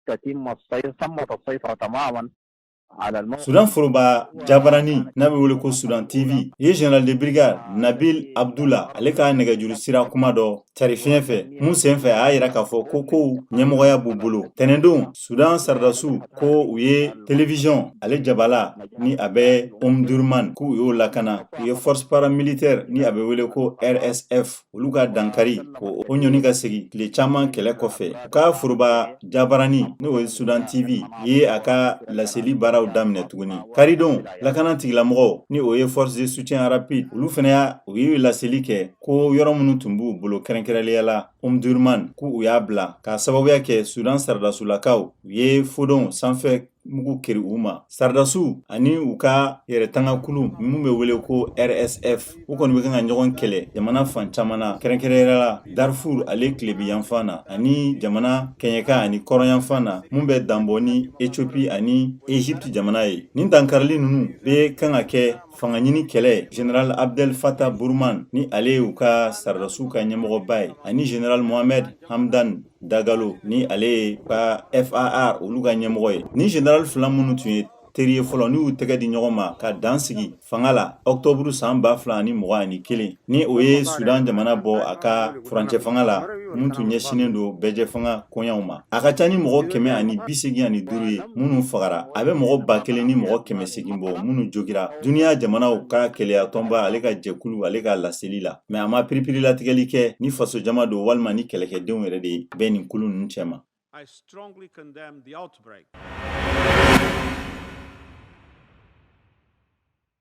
تتم السيطرة تمت السيطرة تماما على الموقع. Sudan foroba jabarani n'a bɛ wele ko Sudan TV ye général de brigade Nabil Abdullah ale ka nɛgɛjuru sira kuma dɔ cari fiɲɛ fɛ mun sen fɛ a y'a yira k'a fɔ ko kow ɲɛmɔgɔya b'u bolo. Tɛnɛndon, Sudan saradasiw ko u ye télévision ale jabala ni a bɛ Omdurman, k'u y'o lakana. U ye force paramilitaire ni a bɛ wele ko RSF, olu ka dankari ko o ɲɔni ka segin tile caman kɛlɛ kɔfɛ. U ka foroba jabarani, n'o ye Sudan TV ye, a ka laseli baaraw daminɛ tuguni karidon. Lakana tigilamɔgɔw, ni o ye force de soutien rapide, olu fana y'a u ye laseli kɛ ko yɔrɔ minnu tun b'u bolo, kɛrɛnkɛrɛnnenya la Omdurman, k'u u y'a bila k'a sababuya kɛ Sudan saradasulakaw u ye fodon sanfɛ mugu keri u ma. Saradasiw ani u ka yɛrɛtangakulu min bɛ wele ko RSF, u kɔni bɛ kan ka ɲɔgɔn kɛlɛ jamana fan caman na, kɛrɛnkɛrɛnnenya la Darfur ale tilebi yanfan na ani jamana kɛɲɛka ani kɔrɔnyanfan na mun bɛ danbɔ ni Ethiopie ani Egypte jamana ye. Nin dankarili ninnu bɛ kan ka kɛ fanga ɲini kɛlɛ général Abdel Fattah Burhan, ni ale ye u ka saradasiw ka ɲɛmɔgɔba ye, ani général Mohamed Hamdan Dagalo, ni ale ye ka FAR olu ka ɲɛmɔgɔ ye. Ni général fila minnu tun ye teri ye fɔlɔ, n'u y'u tɛgɛ di ɲɔgɔn ma ka dan sigi fanga la octobre san 2021, ni o ye Sudan jamana bɔ a ka furancɛ fanga la mun tun ɲɛsinnen don bɛɛjɛ fanga koɲaw ma. A ka ca ni mɔgɔ 185 ye minnu fagara, a bɛ mɔgɔ 1800 bɔ minnu jogira duniya jamanaw ka kɛlɛya tɔnba ale ka jɛkulu ale ka laseli la. Mais a ma piripirilatigɛli kɛ ni fasojama don walima ni kɛlɛkɛdenw yɛrɛ de bɛ nin kulu ninnu cɛma. I strongly condemn the outbreak.